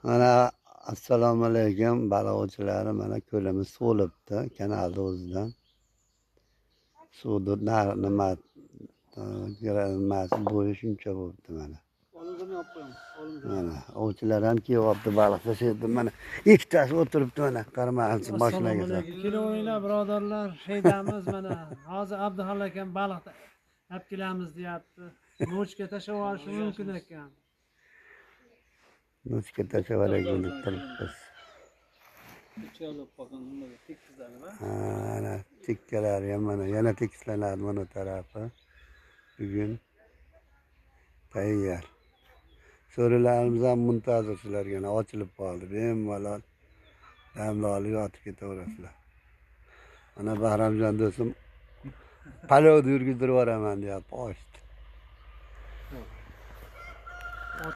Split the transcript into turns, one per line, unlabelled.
Mana assalomu alaykum baliq ovchilari. Mana ko'limiz to'libdi kanalni o'zidan. Suvni nima nimasi bo'yi shuncha bo'libdi mana. Mana ovchilar ham kelyapti, baliq tashlayapti. Mana ikkitasi o'tiribdi mana qarmaqchi mashinaga.
Kelaveringlar birodarlar, shaydamiz mana. Hozir Abduhal akam baliq olib kelamiz deyapti. Nochka tashlab yuborishi mumkin ekan.
Nochka tashlab yuboraylik deb turibmiz. Ana tekkalari ham mana yana tekislanadi mana tarafi. Bugun tayyor. So'rilarimiz ham muntazir sizlarga ochilib qoldi. Bemalol damni olib yotib ketaverasizlar. Mana Bahramjon do'stim palovni yurgizdirib yuboraman deyapti. Ochdi.